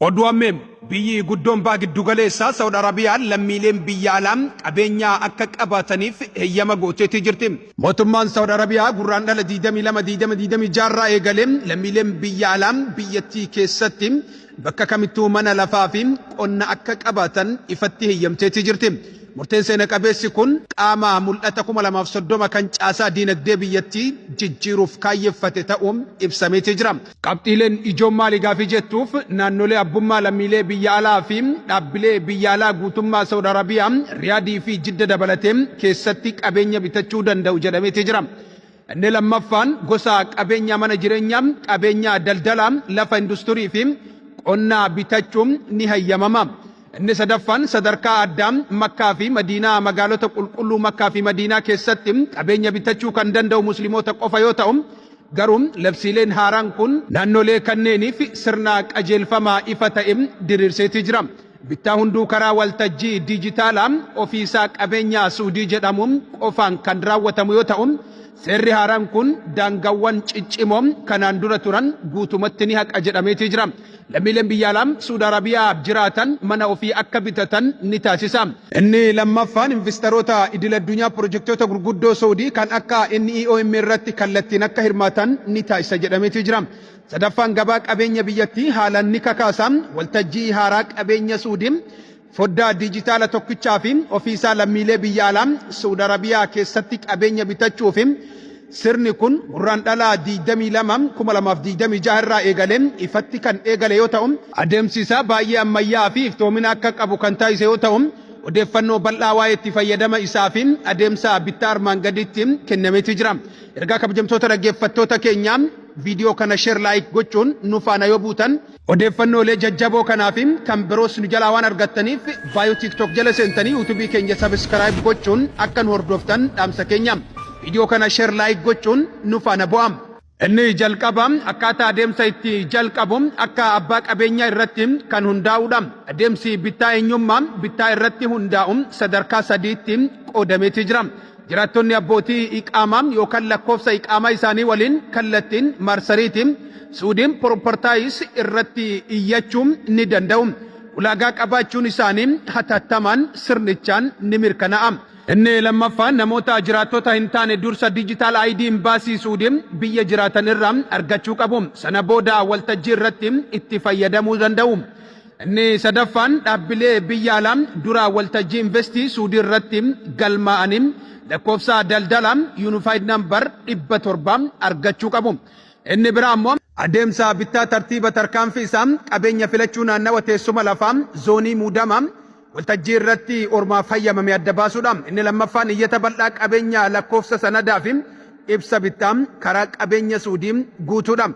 Oduu ammee biyyi guddoon baha giddugaleessaa Saawud Arabiyaan lammiileen biyya alaa qabeenyaa akka qabaataniif heeyyama gooteetii jirti. Mootummaan Saawud Arabiyaa Gurraandhala 22 2026 irraa eegalee lammiileen biyya alaa biyyattii keessatti bakka kamittuu mana lafaa fi qonna akka qabaatan ifatti heeyyamteetii jirti. Murteen seena qabeessi kun qaama mul'ata 2030 kan caasaa diinagdee biyyattii jijjiiruuf kaayyeffate ta'uun ibsameetii jira. Qabxiileen ijoon maali gaafii jettuuf, naannolee abbummaa lammiilee biyya alaa fi dhaabbilee biyya alaa guutummaa Saawud Arabiyaa, Riyaadii fi Jidda dabalatee keessatti qabeenya bitachuu danda'u jedhameetii jira. Inni lammaffaan gosa qabeenyaa mana jireenyaa, qabeenya daldalaa, lafa industurii fi qonnaa bitachuun ni hayyamama. Inni sadaffaan sadarkaa addaa Makkaa fi Madiinaa, magaalota qulqulluu Makkaa fi Madiinaa keessatti qabeenya bitachuu kan danda'u Musliimoota qofa yoo ta'u, garuu labsiileen haaraan kun naannolee kanneeniif sirna qajeelfama ifa ta'e diriirseetii jira. Bittaa hunduu karaa waltajjii diijitaalaa ofiisaa qabeenyaa Suudii jedhamu qofaan kan raawwatamu yoo ta'u, seerri haaraan kun daangaawwan ciccimoo kanaan dura turan guutumatti ni haqa jedhameetii jira. Lammiileen biyya alaa Suud Arabiyaa jiraatan mana ofii akka bitatan ni taasisa. Inni lammaffaan invistaroota idil addunyaa pirojektoota gurguddoo Saudii kan akka NEOM irratti kallattiin akka hirmaatan ni taasisa jedhameetii jira. Sadaffaan gabaa qabeenya biyyattii haalaan ni kakaasa. Waltajjii haaraa qabeenya Suudii foddaa diijitaala tokkichaa fi ofiisaa lammiilee biyya alaa Suud Arabiyaa keessatti qabeenya bitachuu fi sirni kun Gurraandhala 22 2026 irraa eegalee ifatti kan eegale yoo ta'u, adeemsi isaa baay'ee ammayyaa'aa fi iftoomina akka qabu kan taasise yoo ta'u, odeeffannoo bal'aa waa'ee itti fayyadama isaa fi adeemsa bittaa armaan gaditti kennameetii jira. Ergaa kabajamtoota dhaggeeffattoota keenyaa, viidiyoo kana share, like gochuun nu faana yoo buutan, odeeffannoolee jajjaboo kanaa fi kan biroos nu jalaa waan argattaniif, bio TikTok jala seentanii YouTube keenya subscribe gochuun akka nu hordoftan dhaamsa keenya. Viidiyoo kana share, like gochuun nu faana bu'a. Inni jalqaba akkaataa adeemsa itti jalqabu akka abbaa qabeenyaa irratti kan hundaa'udha. Adeemsi bittaa eenyummaa bittaa irratti hundaa'u sadarkaa sadiitti qoodameetii jira. Jiraattonni abbootii iqaamaa yookaan lakkoofsa iqaamaa isaanii waliin kallattiin marsariitii Suudiin Properties irratti iyyachuu ni danda'u. Ulaagaa qabaachuun isaanii hatattamaan sirnichaan ni mirkanaa'a. Inni lammaffaan namoota jiraattota hin taane dursa Digital ID Imbaasii Suudii biyya jiraatan irraa argachuu qabu. Sana booda waltajjii irratti itti fayyadamuu danda'u. Inni sadaffaan dhaabbilee biyya alaa dura waltajjii investii Suudii irratti galmaa'anii lakkoofsa daldalaa Unified Number 700 argachuu qabu. Inni biraa immoo adeemsa bittaa tartiiba tarkaanfii isaa qabeenya filachuu, naannawa teessuma lafaa, zoonii muudama waltajjii irratti ormaaf hayyamame adda baasuudha. Inni lammaffaan iyyata bal'aa qabeenya, lakkoofsa sanadaa fi ibsa bittaa karaa qabeenya Suudii guutuudha.